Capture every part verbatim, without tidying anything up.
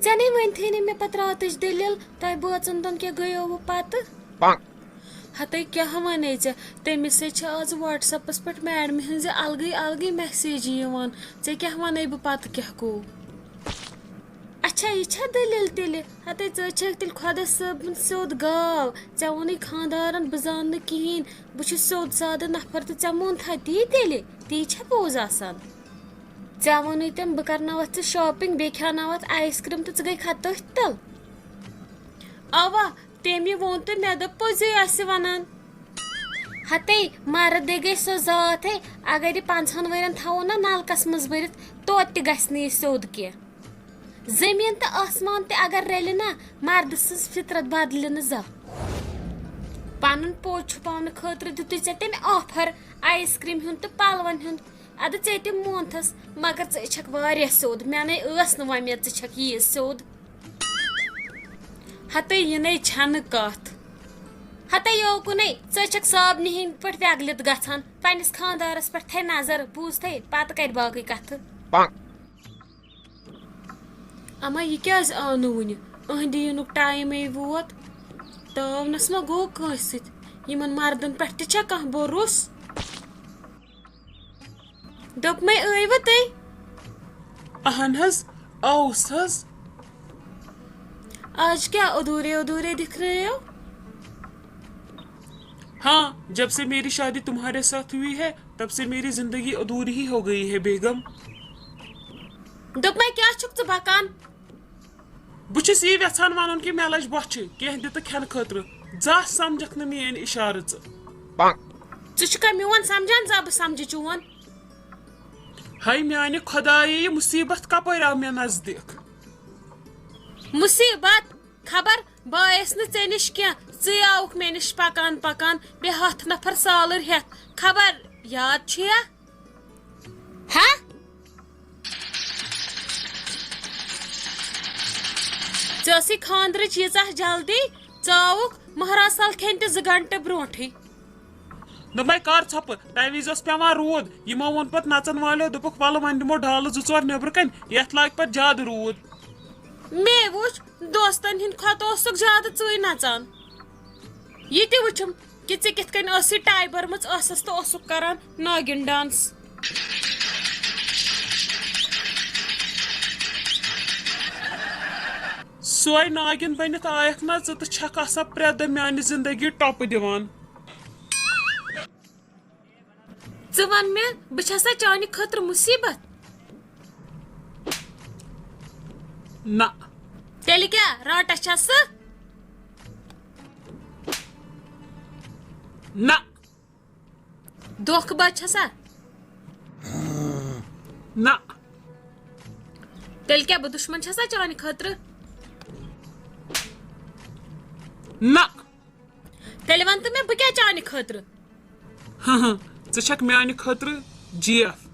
ژےٚ نے ؤنتھٕے نہٕ مےٚ پتہٕ راتٕچ دٔلیٖل، تۄہہِ بٲژن دۄن کیٛاہ گٔیووٕ پتہٕ؟ ہتے کیٛاہ ونے ژےٚ؟ تٔمِس سۭتۍ چھِ آز WhatsApp-س پٮ۪ٹھ میڈمہِ ہٕنٛزِ الگٕے الگٕے message یِوان۔ ژےٚ کیٛاہ ونے بہٕ پتہٕ کیٛاہ گوٚو؟ اچھا، یہِ چھا دٔلیٖل تیٚلہِ؟ ہتے ژٕ چھکھ تیٚلہِ خۄدا صٲبُن سیوٚد گاو۔ ژےٚ ووٚنُے خانٛدارن بہٕ زانہٕ نہٕ کِہیٖنۍ، بہٕ چھُس سیوٚد سادٕ نفر تہٕ ژےٚ مونتھا تی تیٚلہِ؟ تی چھا پوٚز آسان؟ ژےٚ ووٚنُے تٔمۍ بہٕ کرناوتھ ژٕ shopping، بیٚیہِ کھیٛاوناوتھ ice cream تہٕ ژٕ گٔے کھا تٔتھۍ تل؟ اوا، تٔمۍ ووٚن تہٕ مےٚ دوٚپ پوٚزُے آسہِ ونان۔ ہتے، مرد دے گٔے سۄ ذات ہے، اگر یہِ پنٛژہن ؤرین تھاوو نا نلکس منٛز بٔرِتھ، توتہِ تہِ گژھِ نہٕ یہِ سیوٚد کینٛہہ۔ زٔمیٖن تہٕ آسمان تہِ اگر رلہِ نا، مردٕ سٕنٛز فطرت بدلہِ نہٕ زانٛہہ۔ پنُن پوٚز چھُپاونہٕ خٲطرٕ دیُتُے ژےٚ تٔمۍ offer ice cream ہُنٛد تہٕ پلون ہُنٛد۔ ادٕ ژےٚ تہِ مونتھس، مگر ژٕ چھکھ واریاہ سیوٚد۔ مےٚ نے ٲس نہٕ وۄمید ژٕ چھکھ ییٖژ سیوٚد۔ ہتے یہِ نے چھنہٕ کتھ۔ ہتے یوکُنے، ژٕ چھکھ صابنہِ ہٕنٛدۍ پٲٹھۍ پٮ۪گلِتھ گژھان۔ پننِس خانٛدارس پٮ۪ٹھ تھے نظر، بوٗزتھے، پتہٕ کرِ باقٕے کتھٕ۔ اما، یہِ کیٛازِ آو نہٕ وُنہِ؟ أہنٛدِ یِنُک ٹایمے ووت۔ تاونس ما گوٚو کٲنٛسہِ سۭتۍ؟ یِمن مردن پٮ۪ٹھ تہِ چھا کانٛہہ بھروسہٕ؟ دوٚپمَے، ٲیوٕ تُہۍ؟ اہن حظ، آوُس حظ۔ آج کیا ادھورے ادھورے دکھ رہے ہو؟ ہاں، جب سے میری شادی تمہارے ساتھ ہوئی ہے، تب سے میری زندگی ادھوری ہی ہو گئی ہے، بیگم۔ دوٚپمَے، کیٛاہ چھُکھ ژٕ بکان؟ بہٕ چھُس یی یژھان ونُن کہِ مےٚ لٔج بۄچھِ کینٛہہ دِ تہٕ کھٮ۪نہٕ خٲطرٕ۔ زانٛہہ سمجھکھ نہٕ میٲنۍ اشارٕ ژٕ۔ ژٕ چھُکھا میون سمجھان زانٛہہ بہٕ سمجھٕ چون؟ ہاے میانہِ خۄدایہِ، یہِ مُصیبت کپٲرۍ آو مےٚ نزدیٖک؟ مُصیبت؟ خبر بہٕ آیس نہٕ ژےٚ نِش کینٛہہ، ژٕے آوُکھ مےٚ نِش پکان پکان، بیٚیہِ ہتھ نفر سالٕر ہٮ۪تھ۔ خبر یاد چھُیا؟ ہا؟ ژےٚ ٲسٕے خانٛدرٕچ ییٖژاہ جلدی، ژٕ آوُکھ مہراز سال کھٮ۪نہِ تہِ زٕ گنٹہٕ برونٛٹھٕے۔ دوٚپمَے، کر ژھۄپہٕ، تَمہِ وِزِ اوس پٮ۪وان روٗد۔ یِمو ووٚن پتہٕ نژن والیو، دوٚپُکھ، وَلہٕ وۄنۍ دِمو ڈالہٕ زٕ ژور نیٚبرٕ کَنۍ، یَتھ لاگہِ پتہٕ زیادٕ روٗد۔ مے وُچھ، دوستن ہٕنٛدِ کھۄتہٕ اوسُکھ زیادٕ ژٕے نژان۔ یہِ تہِ وٕچھُم کہِ ژےٚ کِتھ کٔنۍ ٲسٕے ٹاے بٔرمٕژ ٲسس تہٕ اوسُکھ کران ناگِن ڈانس۔ سۄے ناگِن بٔنِتھ آیکھ نا ژٕ تہٕ چھکھ آسان پرٛٮ۪تھ دۄہ میانہِ زندگی ٹۄپہٕ دِوان۔ ژٕ وَن مےٚ، بہٕ چھَسا چانہِ خٲطرٕ مُصیٖبت؟ نہ۔ تیٚلہِ کیٛاہ، رانٛٹَس چھَس ژٕ؟ نہ۔ دھوکہٕ باز چھَسا؟ نہ۔ تیٚلہِ کیٛاہ، بہٕ دُشمَن چھَسا چانہِ خٲطرٕ؟ نہ۔ تیٚلہِ وَن تہٕ مےٚ، بہٕ کیٛاہ چانہِ خٲطرٕ؟ ہاں ہاں، ژٕ چھَکھ میانہِ خٲطرٕ جی ایف۔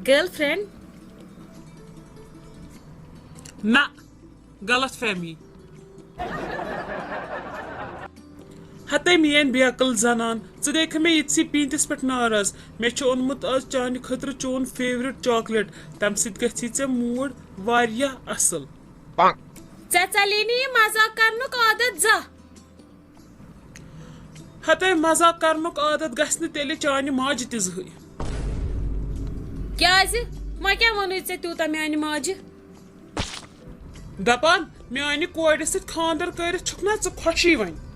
Girl friend? نہ، غلط فہمی۔ ہتے میٲنۍ بے عقل زنان، ژٕ گٔیکھٕ مےٚ یِتھسٕے پیٖنتِس پٮ۪ٹھ ناراض؟ مےٚ چھُ اوٚنمُت آز چانہِ خٲطرٕ چون فیورٹ چاکلیٹ، تمہِ سۭتۍ گژھی ژےٚ موٗڈ واریاہ اصل۔ ژےٚ ژَلے نہٕ یہِ مزاق کرنُک عادت زانٛہہ؟ ہتے مزاق کرنُک عادت گژھِ نہٕ تیٚلہِ چانہِ ماجہِ تہِ زٕہٕے۔ کیٛازِ؟ وۄنۍ کیٛاہ ووٚنُے ژےٚ تیوٗتاہ میانہِ ماجہِ؟ دپان، میانہِ کورِ سۭتۍ خانٛدر کٔرِتھ چھُکھ نا ژٕ خۄشی وۄنۍ؟